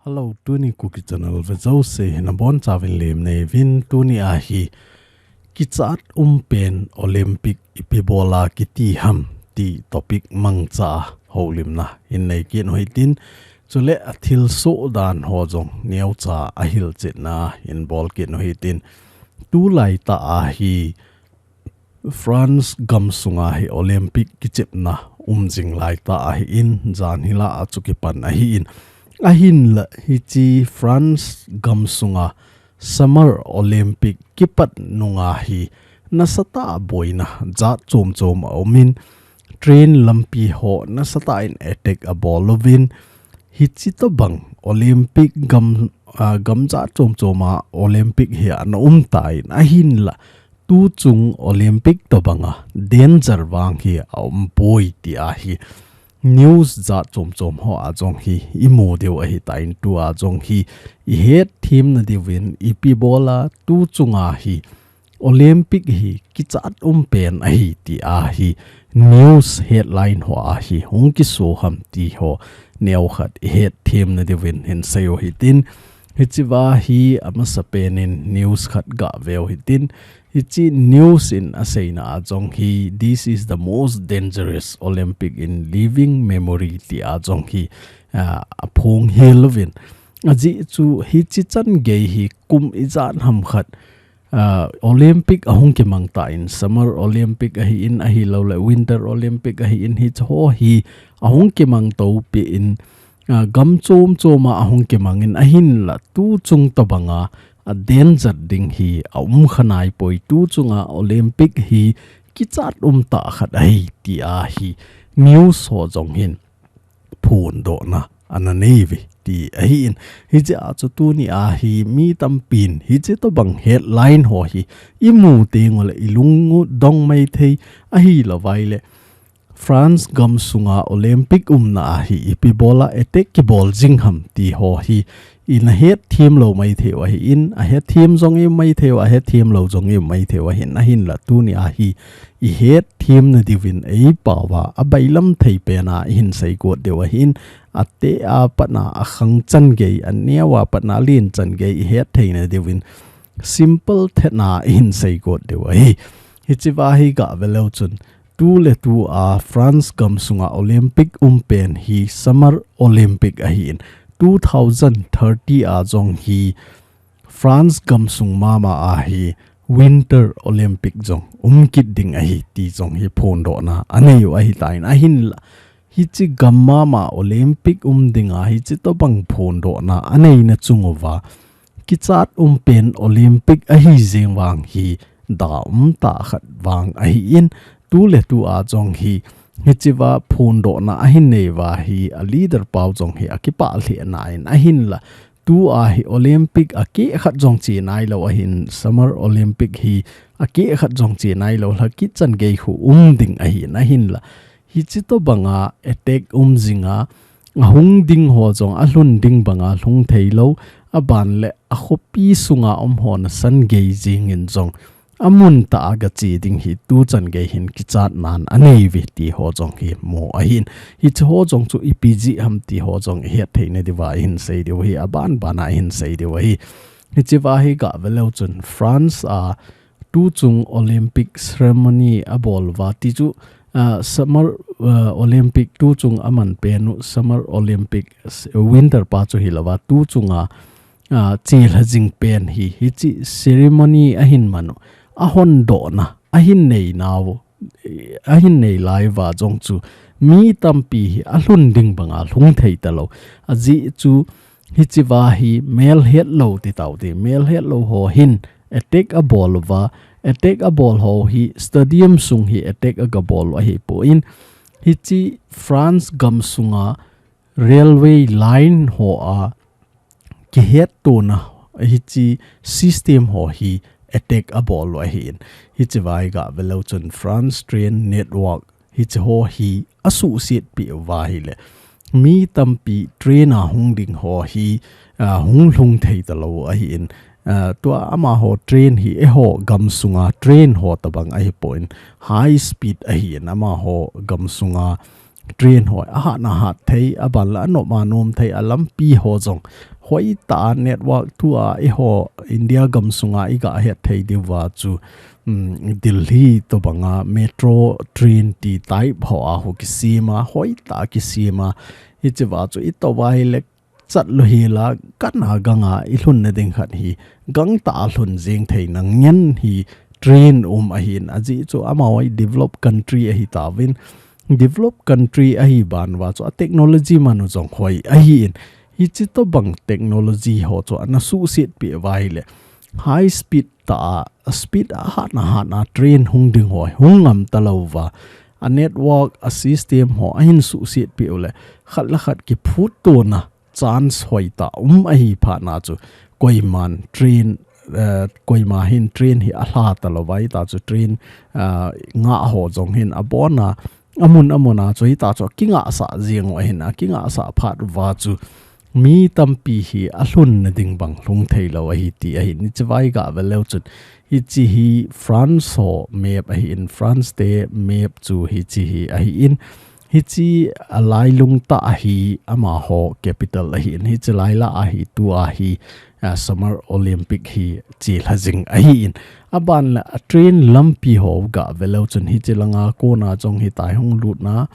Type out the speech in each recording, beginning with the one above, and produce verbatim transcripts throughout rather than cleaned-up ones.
Hello, tuni Kuki Channel ve jouse nabonchauvin lemna neivin, tuni ahi kichat umpen Olympic ipi bola kiti ham ti topic mangcha houlimna in nei kit u hitin, chule athilsoh dan ho jong neocha ahilchetna in bol kit u hitin, tulai tah ahi France gamsunga hi Olympic kichepna umjing laitah ahin, jan hila a chu kipan ahin. Ahinla hiche France gamsunga Summer Olympic kipat nunga hi nasatah boina jat chom chom aumin, train lampi ho nasatah in attack abol uvin, hiche tobang Olympic gam, ah, gam jat chom choma Olympic hi ana umtan ahinla, tuchung Olympic tobanga danger vang hi aumpoi ti ahi news jat chom chom ho a jong hi imu diu ahitan, tua jong hi ihet themna diuvin ipi bola tuchunga hi Olympic hi kichat umpen ahi ti ahi news headline ho ahi hung kiso ham ti ho neokhat ihet themna diuvin hin sei u hitin, hichea hi amasapen in news khat gaveu hitin, hiche news in aseina a jong hi, "This is the most dangerous Olympic in living memory," ti a jong hi, ah, aphonghel uvin. Ajeh chu hiche changei hi kum ijat ham khat, ah, Olympic ahung kimang tan, Summer Olympic ahin, ahilouleh Winter Olympic ahin, hiche ho hi ahung kimang toupin, ah, gam chom choma ahung kimangin ahinla tuchung tobanga a danger ding hi aumkha naipoi, tuchunga Olympic hi kichat umtah khat ahi ti ahi news ho jong hin phondohna ana neiuve ti ahin. Hichea chu tuni ahi mi tampin hiche tobang headline ho hi imu tenguleh ilung u dong maithei, ahilouvaileh France gamsunga Olympic umna ahi ipi bola attack kibol jing ham ti ho hi ina het themlou maithei u ahin, ahet them jong ium maithei u, ahet themlou jong ium maithei u ahin, ahinla tuni ahi ihet themna diuvin eipao a abailam thei pena ihin seigot diu ahin, ate'a patna akhang changei, aneoa patna alen changei ihet theina diuvin simple thetna ihin seigot diu ahi. Hichea hi gave leu chun, tuletua France gamsunga Olympic umpen hi Summer Olympic ahin, two thousand thirty a jong hi France gamsung mama a hi Winter Olympic jong umkit ding ahi ti jong hi phondohna aneiu ahitan, ahinla hiche gam mama Olympic um dinga hiche tobang phondohna aneina chung uva kichat umpen Olympic ahi jeng vang hi da umtah khat vang ahin, tuletua jong hi hichea phondohna ahin neiuva hi a leader pau jong hi akipah lheh nan ahinla, tua hi Olympic akeh khat jong che nailou ahin, Summer Olympic hi akeh khat jong che nailou, lhakit changei khu um ding ahin, ahinla hiche tobanga attack um jinga ahung ding ho jong alhun ding banga lhung theilou, aban leh akhopi sunga um ho nasan gei jengin jong amun tah a gache ding hi tuchangei hin kichatnan aneiuve ti ho jong hi mu ahin. Hiche ho jong chu ipi jeh ham ti ho jong ihet theina diuva ihin sei diu ahi, aban bana ihin sei diu ahi. Hichea hi gave leu chun France a tuchung Olympic ceremony abol uva ti chu, ah, Summer, ah, Olympic tuchung aman penu Summer Olympic, s-, Winter pa chu hilouva tuchunga, ah, chelha jing pen hi, hiche ceremony ahin manu ahondohna ahin neinau, ahin neilaiuva jong chu mi tampi hi alhun ding banga lhung thei talou. Ajeh chu hichea hi melhetlou ti tau ti, melhetlou ho hin attack abol uva, attack abol ho hi stadium sung hi attack agabol u ahipon, hiche France gamsunga railway line ho a kihettona hiche system ho hi attack abol u ahin. Hichea hi gave leu chun France train network hiche ho hi asuhsetpeh uva ahileh mi tampi train a hung ding ho hi, ah, hung lhung thei talou ahin. Ah, tua amaho train hi eiho gamsunga train ho tobang ahipon, high speed ahin, amaho gamsunga train ho, ahat na hat thei, aban la anom a nom thei, alampi ho jong hoitah a network tua eiho India gam sunga iga het thei diu va chu, um, Delhi tobanga metro train ti type ho a ho kisem a, hoitah a kisem a, hiche va chu ito vai le chat lou hi la, kana ganga ilhun na ding khat hi, gangtah a lhun jing thei na ngen hi train um ahin, ajeh chu amahoi developed country ahi tauvin, developed country ahi ban va chu a technology man u jong hoi ahin, hiche tobang technology ho chu ana suhset peh vai le, high speed tah a, speed ahat na hat na train hung ding ho hung ngam talou va, a network, a system ho ahin suhset peh u le, khat le khat kiphut tona chance hoitah um ahi phat na chu, koiman train, eh, koima hin train hi alha talou va, hita chu train, eh, ngah ho jong hin abon a, amun amun a chu hita chu kingah sah jeng u ahin, akingah sah phat va chu mi tampi hi alhun na ding bang lhung thei lou ahi ti ahin, hiche vai ga ve leu chun, hiche hi France ho map ahin, France te map chu hiche hi ahin, hiche alailung tah ahi amaho capital ahin, hiche lai la ahi tua hi, ah, Summer Olympic hi chelha jing ahin, aban la a train lampi ho ga ve leu chun hiche langa kona jong hitai hung lut na,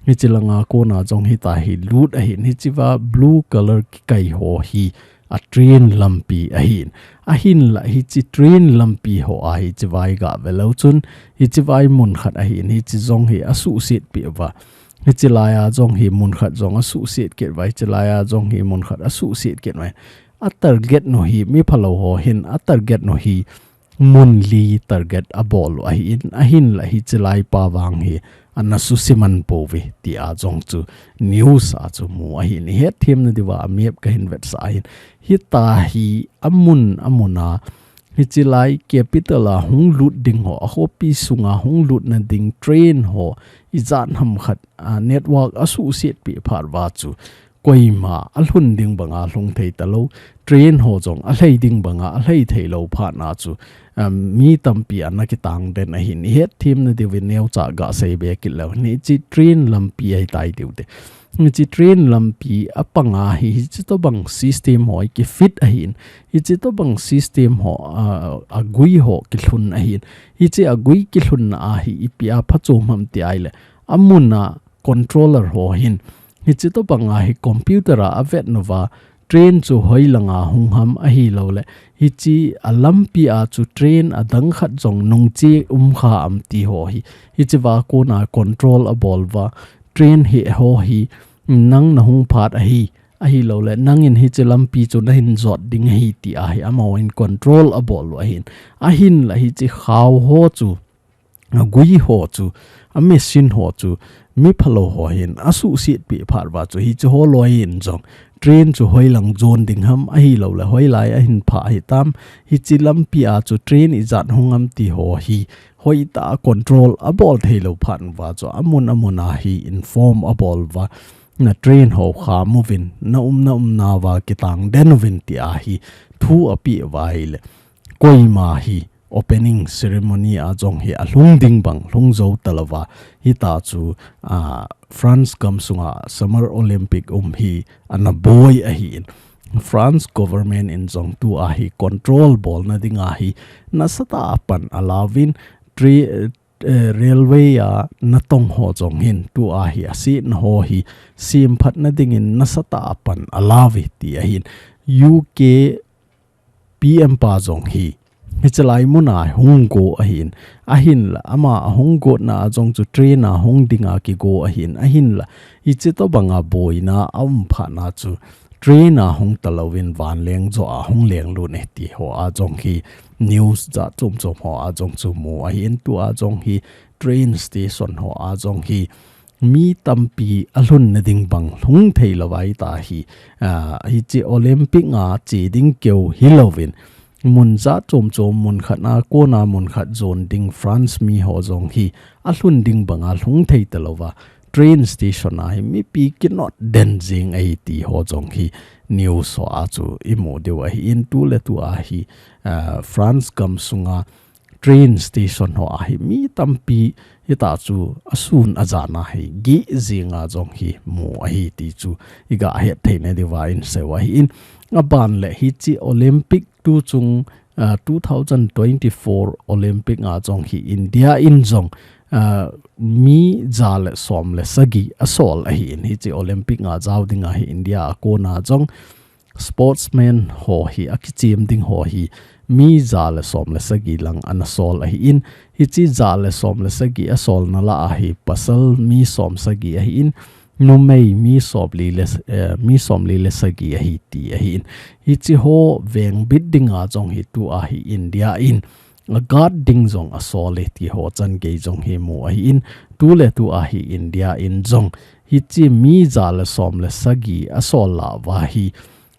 hiche langa kona jong hitai hi lut ahin, hiche va blue color kikai ho hi a train lampi ahin. Ahin la hiche train lampi ho a hiche vai ga ve leu chun, hiche vai mun khat ahin, hiche jong hi asuhset peh va. Hiche lai a jong hi mun khat jong asuhset kit va, hiche lai a jong hi mun khat asuhset kit va. A target nu hi, mi phalou ho hin, a target nu hi, mun li target abol u ahin, ahin la hiche lai pa vang hi, ana suhse man pouve, ti a jong chu news a chu mu ahin, ihet them na diu va a map kahin vetsah ahin. Hita hi amun, amun a, hiche lai capital a hung lut ding ho, a khopi sunga hung lut na ding train ho, ijat ham khat, a, network asuhset peh phat va chu, koima alhun ding banga lhung thei talou, train ho jong alhei ding banga alhei thei lou phat na chu, um, mi tampi ana kitang den ahin, ihet them na diu vin neocha ga sei be kit leu, hiche train lampi ahi tai diu te. Hiche train lampi apanga hi, hiche tobang system ho kifit ahin, hiche tobang system ho, a, agui ho kilhun ahin, hiche agui kilhun na ahi ipi a phachom ham ti ai le, amun a controller ho hin, hiche tobang a hi computer a avet nu va, train chu hoi langa hung ham ahilou le, hiche alampi a chu train adang khat jong nung che um kha am ti ho hi, hiche va kona control abol va, train hi ho hi, nang na hung phat ahi, ahilou le, nangin hiche lampi chu nahin jot ding ahi ti a hi, amahon control abol u ahin. Ahin la hiche khao ho chu, agui ho chu, a machine ho chu, mi phalou ho hin asuhset peh phat va chu, hiche ho loi in jong train chu hoi lang jon ding ham, ahilou le, hoilai ahin phah hitam, hiche lampi a chu train ijat hung am ti ho hi, hoitah a control abol thei lou phat va chu, amun amun a hi inform abol va, na train ho kham uvin, na umna umna va kitang den uvin ti a hi, thu apeh va ahile, koima hi, opening ceremony a jong hi alhung ding bang lhung jou talou va, hita chu, a, France gam sunga Summer Olympic um hi ana boi ahin. France government in jong tua hi control bol na ding a hi nasatah a pan alauvin, tra-, eh, railway a natong ho jong hin tua hi asetna ho hi semphat na dingin nasatah a pan alauve ti ahin. U K P M pa jong hi, hiche lai mun a hung go ahin, ahin la, ama ahung go na a jong chu train a hung ding a kigo ahin, ahin la, hiche tobang a boina aum phat na chu train a hung talou vin vanleng jo a hung leng lut e ti ho a jong hi news jat chom chom ho a jong chu mu ahin, tua jong hi train station ho a jong hi mi tampi alhun na ding bang lhung thei lou vai ta hi, a, hiche Olympic a che ding keu hilouvin, mun jat chom chom, mun khat a kona mun khat jon ding France mi ho jong hi alhun ding bang a lhung thei talou va, train station a hi mipi kinot den jing ahi ti ho jong hi news ho a chu imu diu ahin, tu le tu a hi, a, France gam sunga train station ho a hi mi tampi hita chu asun ajan a hi geh jing a jong hi mu ahi ti chu iga het theina diuva insei u ahin. Aban le hiche Olympic tu chung, ah, two thousand twenty-four Olympic a jong hi India in jong, ah, mi ja le som le sagi asol ahin. Hiche Olympic a jao ding a hi India a kona jong sportsman ho hi akichem ding ho hi mi ja le som le sagi lang ana sol ahin. Hiche ja le som le sagi asolna lah a hi pasal mi som sagi ahin. Numei mi som li le, eh, mi som li le sagi ahi ti ahin. Hiche ho vengbit ding a jong hi tu a hi India in a guard ding jong asol e ti ho changei jong hi mu ahin. Tu le tu a hi India in jong hiche mi ja le som le sagi asol lah uva hi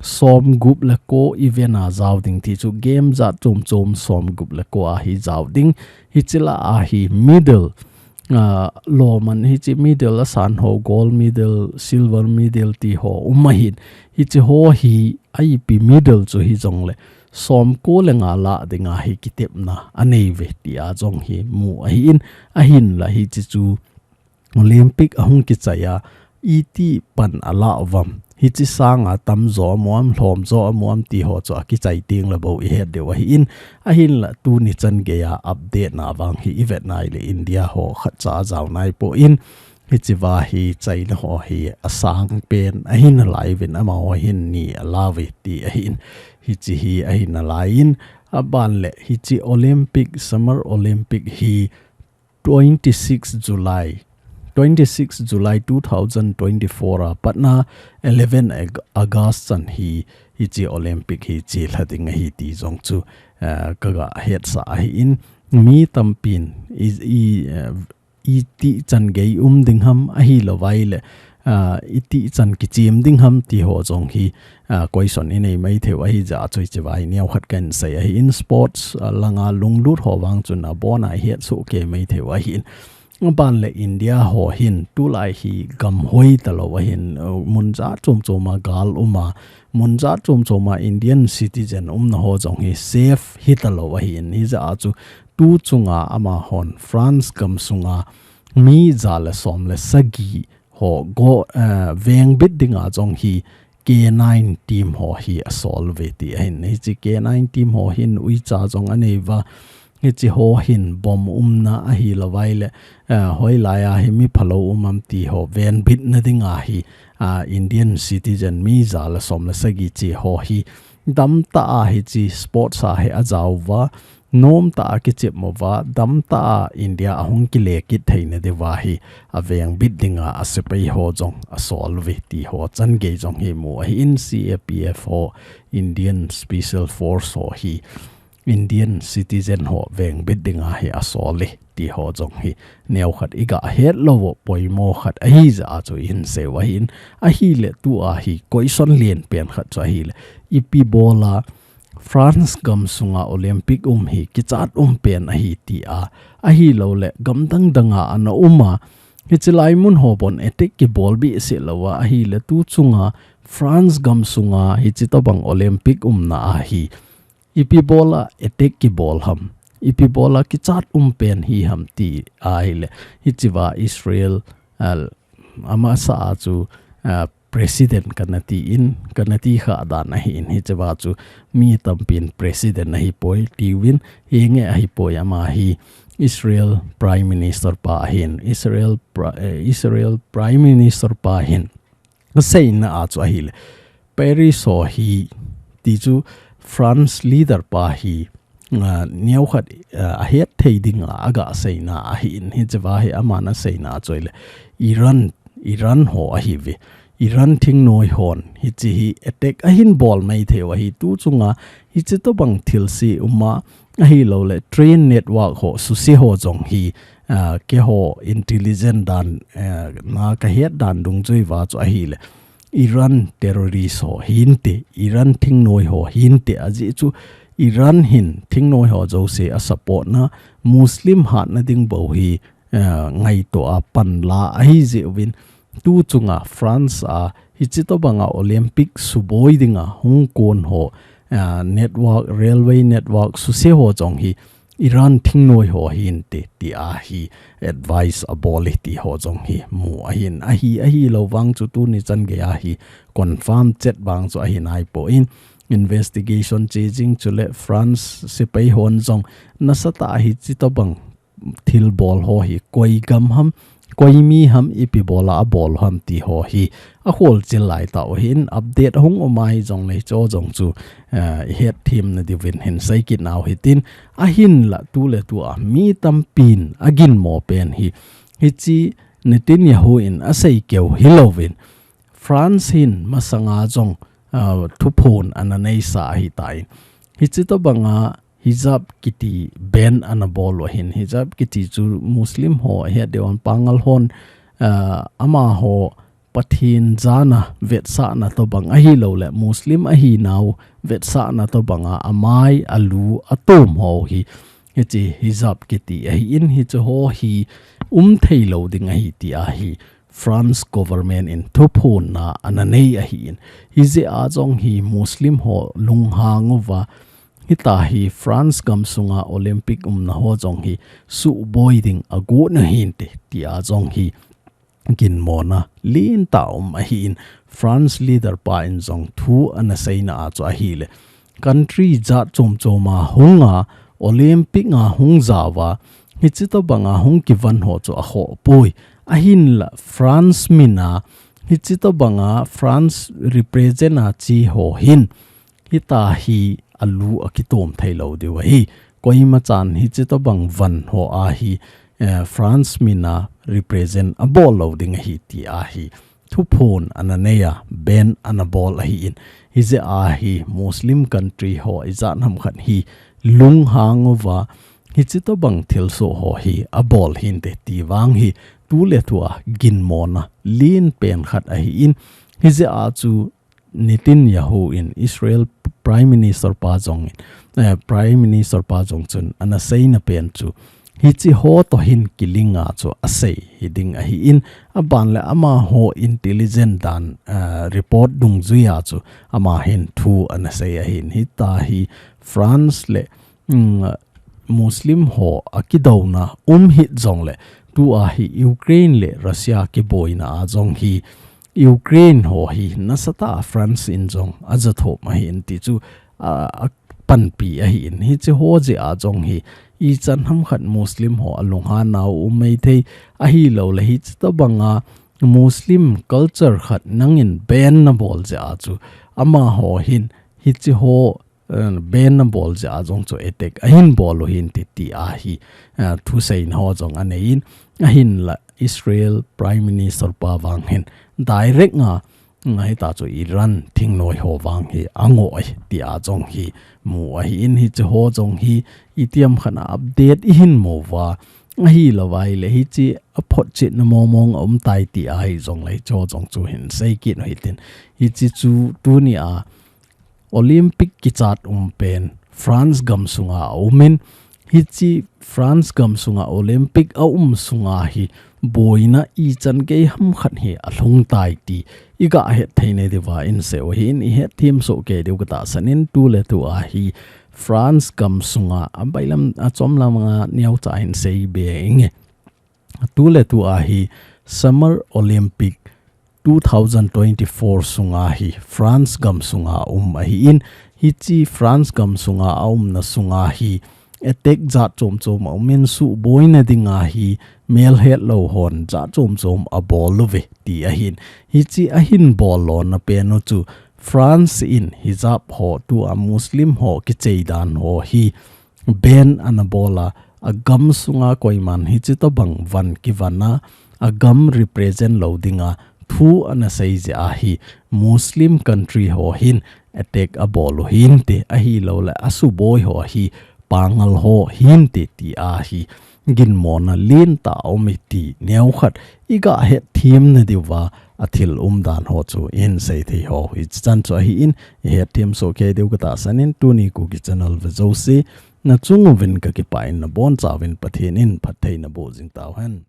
som gup le ko event a jao ding ti chu game jat chom chom som gup le ko a hi jao ding. Hiche lah a hi medal, ah, lom an hiche medal asan ho, gold medal, silver medal ti ho um ahin. Hiche ho hi a ipi medal chu hijong le som ko le nga lah ding a hi kitepna anei uve ti a jong hi mu ahin. Ahin la hiche chu Olympic ahung kichai a, iti pan alah uvam. Hiche sang a tamjo amu am, lhomjo amu am ti ho chu akichai teng le bou ihet diu ahin. Ahin la tuni changei a update na vang hi ivet nai le India ho khat cha ajao nai poi. Hiche va hi China ho hi asang pen ahi nalai uvin amaho hin ni ala uve ti ahin. Hiche hi ahi nalai in aban le hiche Olympic, Summer Olympic hi twenty-six July, twenty-six July two thousand twenty-four a patna eleven Ag-, August chan hi, hiche Olympic hi chelha ding ahi ti jong chu, eh, kaga hetsah ahin. Mi tampin i, i, eh, iti changei um ding ham ahilou vai le, ah, iti chan kichem ding ham ti ho jong hi, ah, question inei mai thei u ahi jeh chun hiche va hi neokhat kahin sei ahin. Sports, ah, langa lunglut ho vang chun abon a ihet soh kei mai thei u ahin. Aban le India ho hin tulai hi gam hoi talou ahin, uh, mun jat chom chom a gal um a, mun jat chom chom a Indian citizen umna ho jong hi safe hitalou ahin. Hijeh chun tu chunga amahon France gam sunga mi ja le som le sagi ho go, eh, vengbit dinga jong hi K nine team ho hi asol uve ti ahin. Hiche K nine team ho hin uicha jong anei uva. Hiche ho hin bomb umna ahilou vai le, eh, hoilai a hi mi phalou um am ti ho venbitna dinga hi, ah, Indian citizen mi ja le som le sagi che ho hi damtah a hiche sports a hi ajao uva. Nomtah a kichep mo uva, damtah a India ahung kile kit theina diuva hi avengbit dinga asepai ho jong asol uve ti ho changei jong hi mu ahin. C A P F ho, Indian Special Force ho hi Indian citizen ho vengbit dinga hi asol e ti ho jong hi neokhat iga hetlou u poimo khat ahi jeh chun ihin sei u ahin. Ahile tua hi question lienpen khat chu ahile, ipi bola France gam sunga Olympic um hi kichat um pen ahi tia, ahilou le gam dang danga ana um a, hiche lai mun ho bon attack kibol behseh lou a, ahile tu chunga France gam sunga hiche tobang Olympic umna a hi ipi bola attack kibol ham, ipi bola kichat um pen hi ham ti ahile, hiche va Israel, ah, amasa a chu, ah, president kana ti in, kana ti kha dan ahin, hiche va chu mi tampin president ahipoi tiuvin, hinge ahipoi, ama hi Israel Prime Minister pa ahin, Israel Pri-, eh, Israel Prime Minister pa hin aseina a chu ahile, Paris ho hi ti chu France leader pa hi, ah, neokhat, ah, ahet thei dinga aga seina ahin, hiche va hi aman aseina chu ahile Iran, Iran ho ahiuve. Iran thingnoi hon hiche hi attack ahin bol mai thei u ahi, tu chunga hiche tobang thilse um a, ahilou le train network ho suse ho jong hi, ah, keiho intelligence dan, ah, na kahet dan dungjui uva chu ahile Iran terrorist ho hinte, Iran thingnoi ho hinte, ajeh chu Iran hin thingnoi ho jouse asupport na, Muslim hatna ding bou hi, eh, ngaito a panla ahi jeh uvin, tu chunga France a hiche tobanga Olympic suboi dinga hung kon ho, eh, network, railway network suse ho jong hi Iran thingnoi ho hinte, tia hi advice abol e ti ho jong hi mu ahin. Ahi, ahilou vang chu tuni chan geiya hi confirm chet vang chu ahi naipoi. Investigation che jing chule France sepai hon jong nasatah a hichi tobang thilbol ho hi koi gam ham, koi mi ham, ipi bola abol ham ti ho hi akholchil lai tauhin, update hung um ahi jongle hicho jong chu, eh, ihet themna diuvin hin seikit nau hitin, ahinla tuletua mi tampin aginmo pen hi, hichi Netanyahu in asei keu hilouvin, France hin masanga jong, ah, thuphon ana neisa ahitai. Hichi tobanga hijab kiti ban ana bol u ahin, hijab kiti chu Muslim ho ahet deuh a, Pangal hon, ah, amaho Pathen jana vetsahna tobang ahilouleh Muslim ahinau vetsahna tobanga amai, alu, atom ho hi, hichi hijab kiti ahin, hichi ho hi umthei lou ding ahi tia hi France government in thuphonna ana nei ahin. Hijeh a jong hi Muslim ho lunghang uva, hitia hi France gamsunga Olympic umna ho jong hi suboi ding agot u hinte, tia jong hi ginmona lentah um ahin. France leader pa in jong thu ana seina a chu ahile, country jat chom choma hunga Olympic a hung jaova, hichi tobanga hung kivon ho chu akhoh poi. Ahinla France mina, hichi tobanga France represent a che ho hin, hitia hi alu akitom thei lou diu ahi. Koima chan hichi tobang von ho a hi, eh, France mina represent abol lou ding ahi tia hi thuphon ana nei a, ban ana bol ahin. Hijeh a hi Muslim country ho ijat ham khat hi lunghang uva, hichi tobang thilsoh ho hi abol hinte ti vang hi tuletua ginmona lenpen khat ahin. Hijeh a chu Netanyahu in, Israel Prime Minister pa jong in, eh, Prime Minister pa jong chun ana seina pen chu, hichi ho toh hin kilinga chu asei hiding ahin, aban le amaho intelligence dan, eh, report dungjuia chu ama hin thu ana sei ahin. Hitia hi France le, mm, Muslim ho akidouna um hih jongle, tua hi Ukraine le Russia kiboina a jong hi Ukraine ho hi nasatah a France in jong ajathop ahin ti chu, a, apanpi ahin. Hichi ho jeh a jong hi ichan ham khat Muslim ho alunghan nau um maithei, ahilouleh hichi tobanga Muslim culture khat nangin ban nabol jeh a chu amaho hin hichi ho, eh, ban nabol jeh a jong chu attack ahin bol u hinte tia hi, eh, thuseina ho jong anei in, ahinla Israel Prime Minister pa vang hin direct a, mm, hitia chu Iran thingnoi ho vang hi angoh e tia jong hi mu ahin. Hichi ho jong hi itiham khat a update ihin mu uva, ahilouva ahile hichi aphotchetna mongmong aumtai tia hi jongle hichi ho jong chu hin seikit u hitin. Hichi chu tunia Olympic kichat um pen France gamsunga aumin, hichi France gamsunga Olympic aum sunga hi boina ichan gei ham khat hi alhungtai ti iga hetthei nadiuva insei u ahin. Ihet them soh kei diu katahsan in, tuletua hi France gamsunga abailam achomlam a neocha hin seibe inge. Tuletua hi Summer Olympic two thousand twenty-four sunga hi France gamsunga um ahin, hichi France gamsunga aumna sunga hi attack jat chom chom aumin, suboina dinga hi melhetlou hon jat chom chom abol uve ti ahin. Hichi ahin bollona pen u chu France in hijab ho, tua Muslim ho kicheidan ho hi ban ana bol a, agam sunga koiman hichi tobang von kivon a, agam represent lou dinga thu ana sei jeh a hi Muslim country ho hin attack abol u hinte, ahilouleh asuboi ho hi Pangal ho hinte tia hi ginmona lentah aum e ti neokhat iga hetthemna diuva athil umdan ho chu insei thei ho. Hichan chu ahin, ihet them soh kei diu katahsan in, tuni Kuki channel ve jouse nachung uvin kakipah in, nabonchauvin Pathen in phatthei naboh jing tauhen.